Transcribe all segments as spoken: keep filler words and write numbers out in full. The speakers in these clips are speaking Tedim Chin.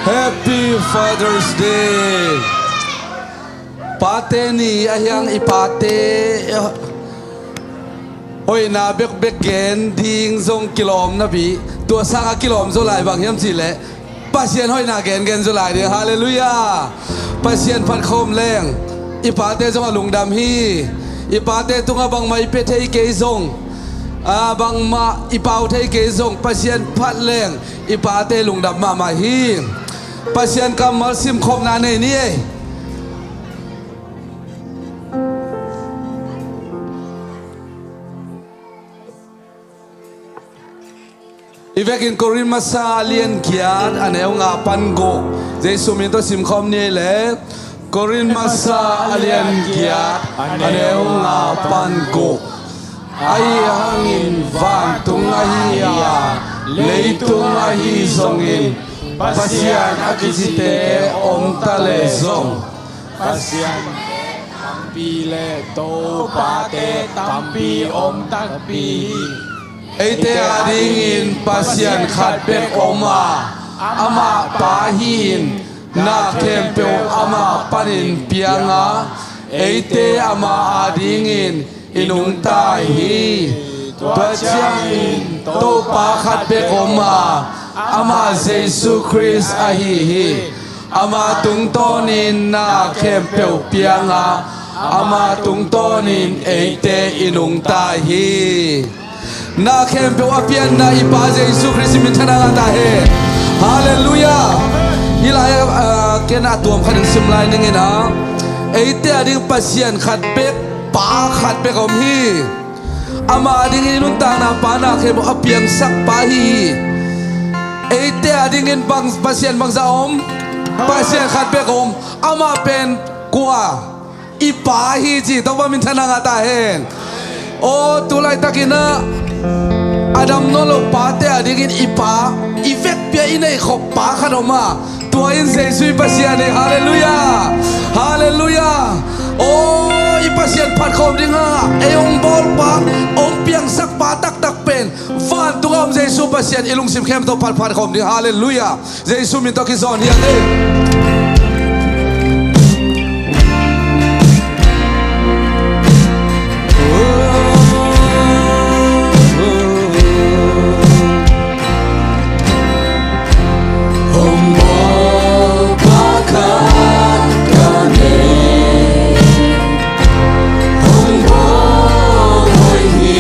Happy Father's Day. Pate ni ahi hang i pate hoihna bekbek gen ding zong kilawm napi, tua sangah kilawm zaw lai, bang hiam cih leh Pasian hoihna gengen zaw lai ding. Halleluiah. Pasian phat khawm leng i pate zong a lungdam hi. I pate tungah bangmah i pia thei kei zong, a, bangmah i pau thei kei zong, Pasian phat leng i pate lungdam mahmah hi. Pasian kammal simkhopna nei ni ei. I vekin Korin masa a lian giat, a neu nga pan guk, Jesu min tawh simkhawm ni ei le. Korin masa a lian giat, a neu nga pan guk. Ahi hangin vantung ahi a, leitung ahi zongin Pasian a kicite om ta leh zong, Pasian tampi le topate tampi om takpi hi. Eite adingin Pasian khat bek om a, amah Pa hi-in, na khempeuh amah panin piang a, eite amah adingin i nungta hi. Tua ciangin Topa khat bek om a, amah Jesu Khrist ahi hi. Amah tungtawnin na khempeuh piang a, amah tungtawnin eite i nungta hi. Na khempeuh a pianna i Pa Jesu Khrist i minthanna ngah ta hen. Halleluiah. Hih lai, ah, ken a tuam khat in sim lai ning in a, eite ading Pasian khat bek, Pa khat bek om hi. Amah adingin i nuntakna Pa na khempeuh a piangsak Pa hi hi. Eite adingin bang, Pasian bangzah om? Pasian khat bek om. Amah pen kua? I Pa hi ci. Topa minthanna ngah ta hen. Aw, tu laitakin ah a dam nawn lo pate adingin i Pa, i vekpi-a i neih khop Pa khat om a, tua in Jesu i Pasian hi. Halleluiah. Halleluiah. Aw, i Pasian phat khawm ding a, ei hong bawl Pa, hong piangsak Pa taktak pen vantung a om Jesu Pasian i lungsim khempeuh tawh phat, phat khawm ding. Halleluiah. Jesu min tawh kizawn hi hang ei. Hong bawl Pa khat ka nei, hong bawl hoih hi.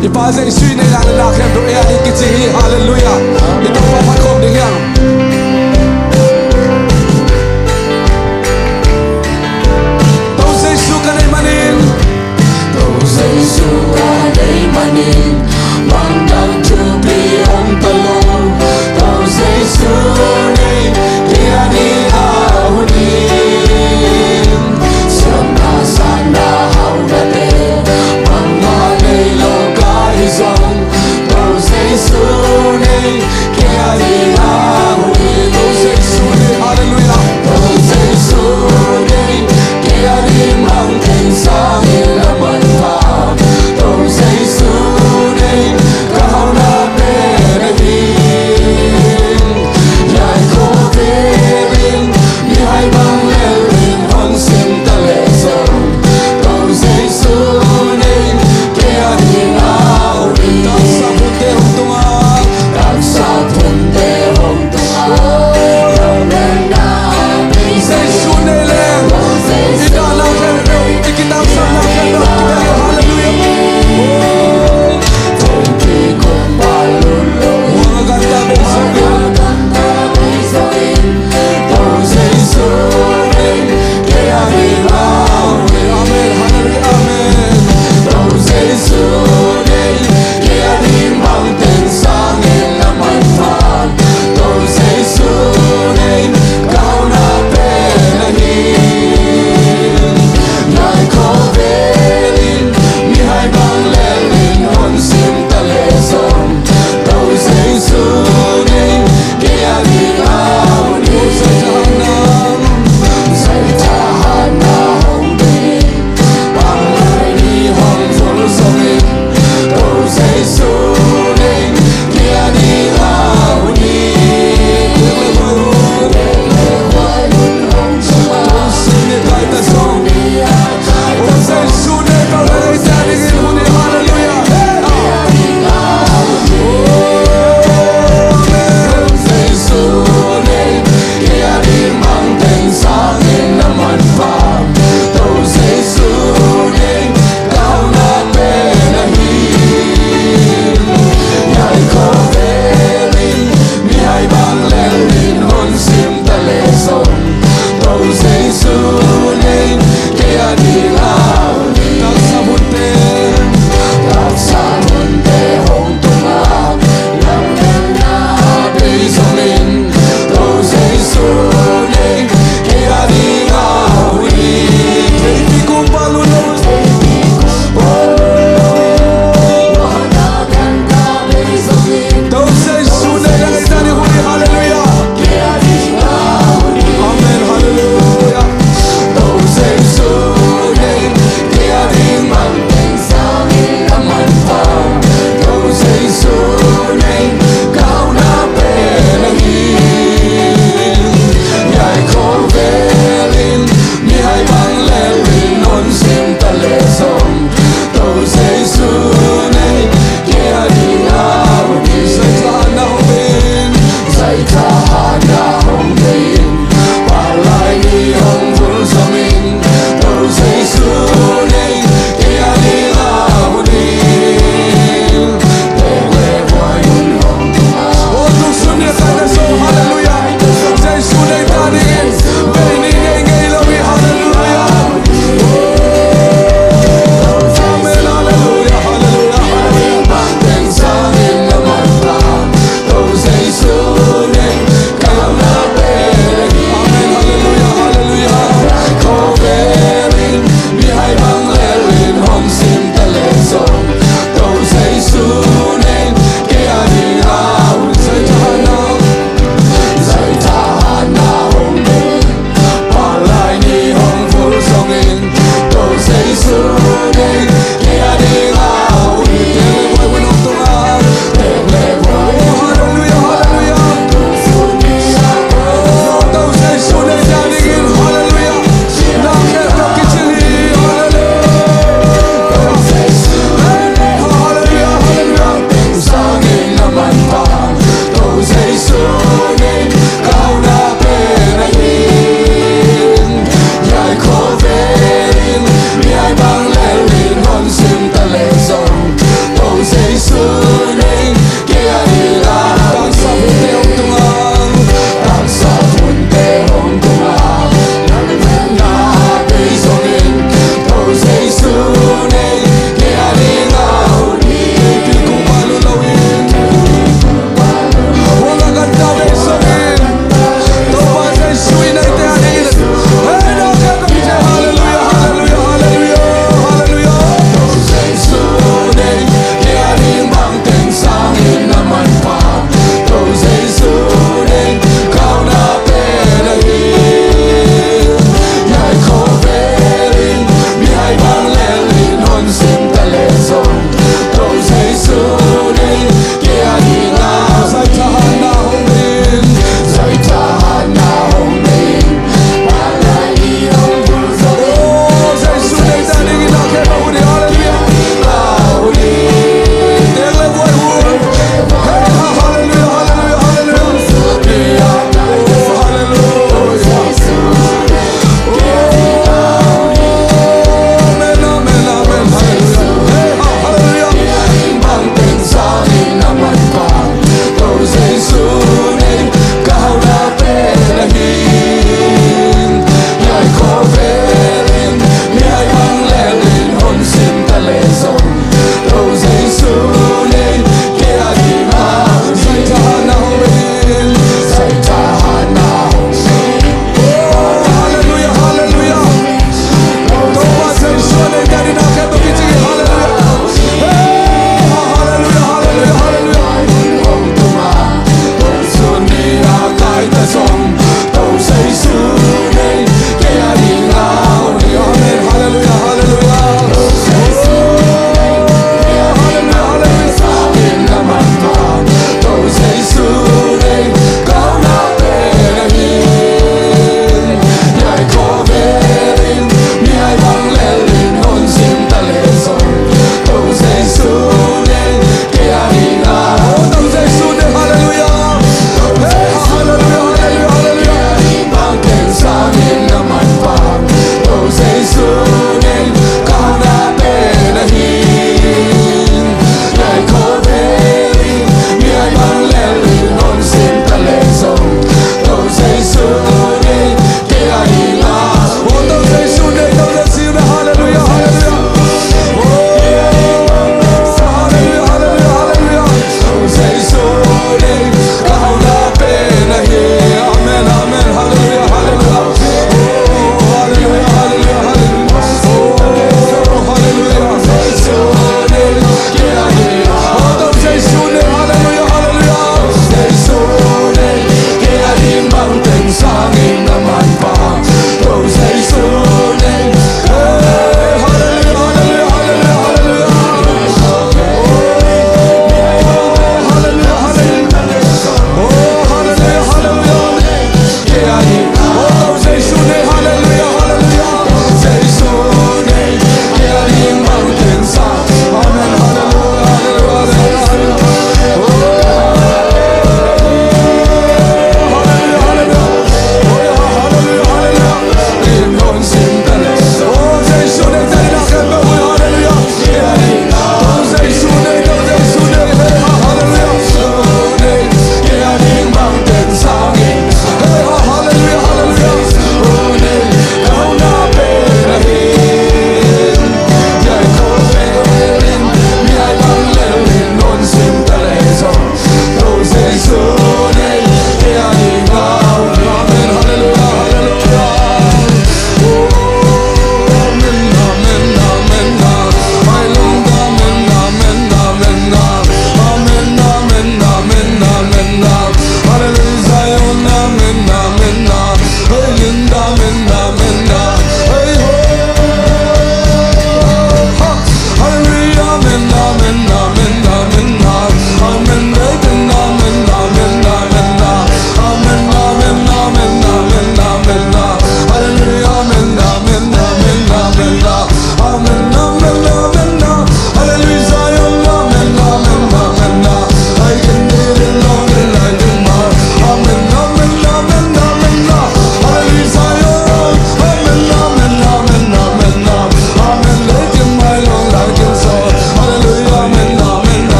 I Pa Jesu i neih dan a na khempeuh ei a ding kici hi. Halleluiah. I Topa phat khawm ding hi hang. To Jesu ka neih manin, to Jesu ka neih manin, mangdang thupi hong ta lo. To Jesu nei, kei a ding a hun in. Siamna, satna, haunate, bangmah nei lo ka hih zong, to Jesu nei, kei a ding a hun in. To Jesu nei, halleluiah. To Jesu nei, kei a ding mangteng sangin a manpha. To Jesu nei, ka hauna pen ahi. Hiai khawvel in mihai bang lel in hong sim ta leh zong, to Jesu nei, kei a ding a hun in. Taksa phunte hong tung a, taksa phunte hong tung a, Jesu nei leng i dahna khempeuh, i kitangsapna khempeuh, halleluiah.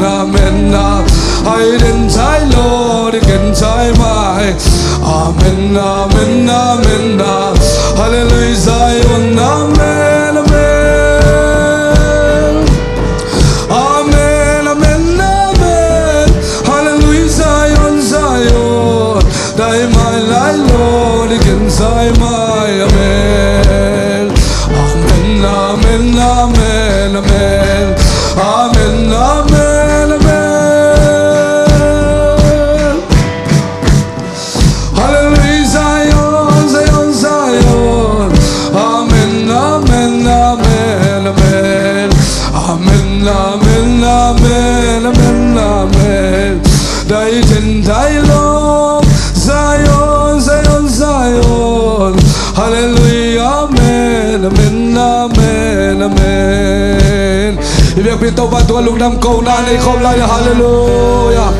Amen, amen, amen. Hai den chai lo, di ken chai mai. Amen, amen, amen, amen. Hallelujah, Zion, amen, amen. Amen, amen, amen. Hallelujah, Zion, Zion. Dai mai lai lo, di ken chai mai. Amen. Amen, amen, amen, amen. Amen, amen, amen. Hallelujah, Zion, Zion, Zion. Amen, amen, amen, amen. Amen, amen, amen, amen, amen. Dai ten dai lo. Zion, Zion, Zion. Hallelujah, amen, amen, amen, amen. I biakpiak Topa tungah lungdam kohna nei khawm lai. Hallelujah.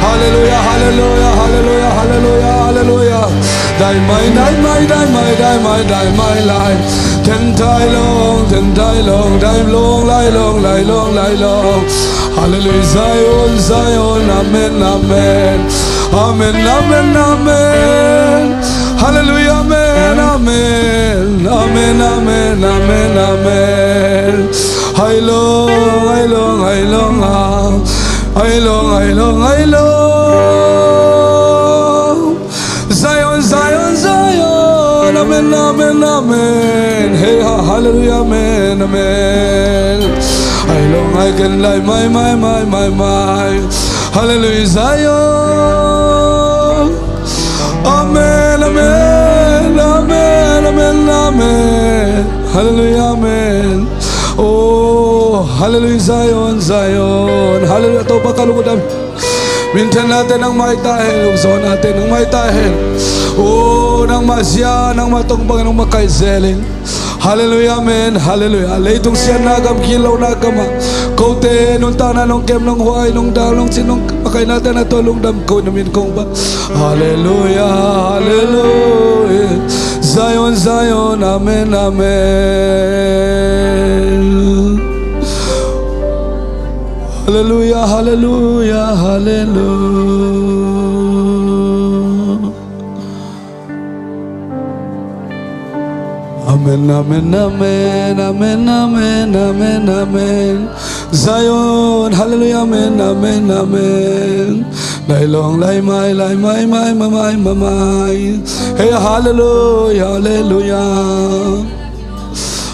Hallelujah, hallelujah, hallelujah, hallelujah, hallelujah. Dai mai, dai mai, dai mai, dai mai, dai mai lai. Ten dai long, ten dai long, dai long, lai long, lai long, lai long. Hallelujah, Zion, Zion, amen, amen. Amen, amen, amen. Hallelujah, amen, amen. Amen, amen, amen, amen. Hai long, hai long, hai long, ah. Hai long, hai long, hai long. Zion, Zion, Zion. Amen, amen, amen. Hey, ha, hallelujah, amen, amen. Hai long, hai ken lai mai, mai, mai, mai, mai. Hallelujah, Zion. Amen, amen, amen, amen, amen. Hallelujah, amen. Oh, hallelujah, Zion, Zion. Hallelujah, Topa ka lungdam. Minthannate nangmah hi ta hen, lungzawhnate nangmah hi ta hen. Oh, nangmah zia, nangmah tawh bang, nangmah kai zel in. Hallelujah, amen, hallelujah. Leitung siatna gam, gitlohna gam ah kote nuntakna nong kem, nong huai, nong dal, nong cin, nong makaihna te na tawh lungdam ko, na min kong ba. Hallelujah, hallelujah. Zion, Zion, amen, amen. Hallelujah, hallelujah, hallelujah. Amen, amen, amen, amen, amen, amen, amen. Zion, hallelujah, amen, amen, amen. Lai long, lai mai, lai mai, mai, mai, mai, mai, mai. Hey, hallelujah, hallelujah.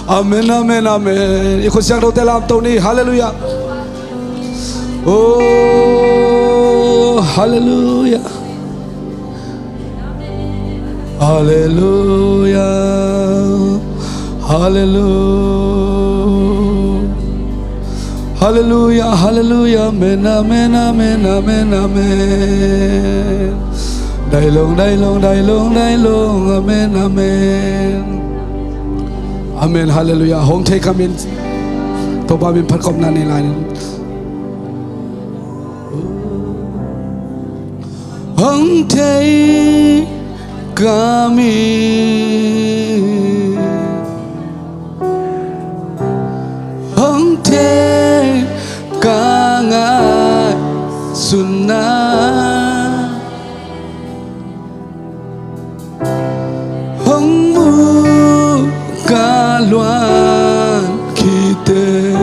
Amen, amen, amen. I khut siangthote lamto ni, hallelujah. Oh, hallelujah. Hallelujah, hallelujah, hallelujah, hallelujah, amen, amen, amen, amen, amen. Dai long, dai long, dai long, dai long, amen, amen. Amen, hallelujah. Hong thei kha min, Topa min phat khawmna nei lai ning. Hong thei kha min, hong thei kha ngaihsutna, hong mu kha luan khite,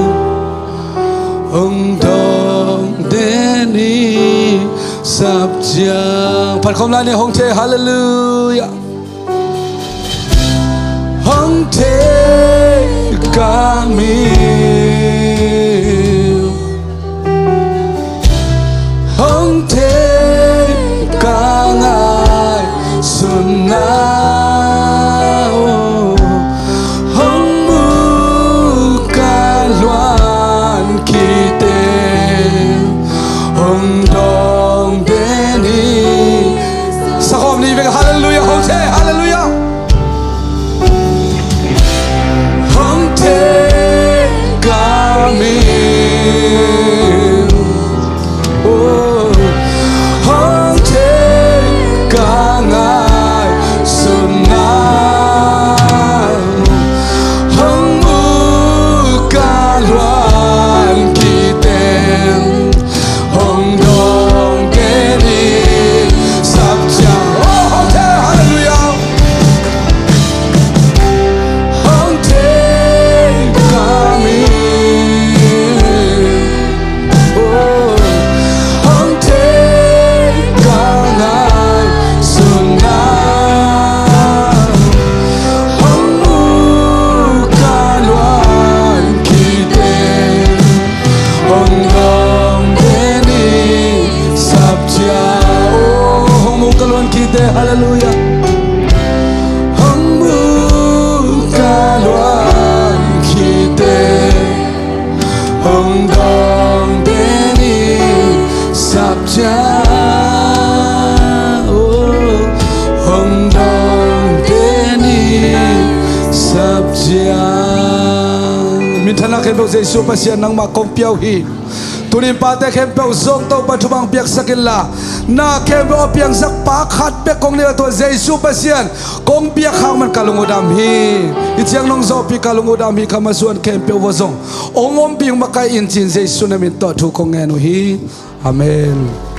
hong dawng den i sap ciang. Phat khawm lai ni, hong thei, hallelujah. Hong thei kha min, hong thei kha ngaihsutna, hong mu kha luan khite, hong dawng den hi. Sa khawm ni vek, hallelujah, hong thei, hallelujah. Hong thei kha min, oh, hong thei kha ngaihsutna, hong mu kha luan khite, Halleluiah. Hong mu ka luang khite, hong dawngte ni sap ciang, oh, hong dawngte ni sap ciang. Minthanna khempeuh Jesu Pasian nangmah kong pia uh hi. Tuni in pate khempeuh zong Topa thupha piaksak inla, na khempeuh a piangsak pa khat bek kong nei a, tua Jesu Pasian kong biak hang man ka lung uh dam hi. Hih ciang nong zawhpih ka lung uh dam hi. Ka masuan khempeuh uh ah zong hong ompih uh makaih in ci-in Jesu na min tawh thu kong ngen uh hi. Amen.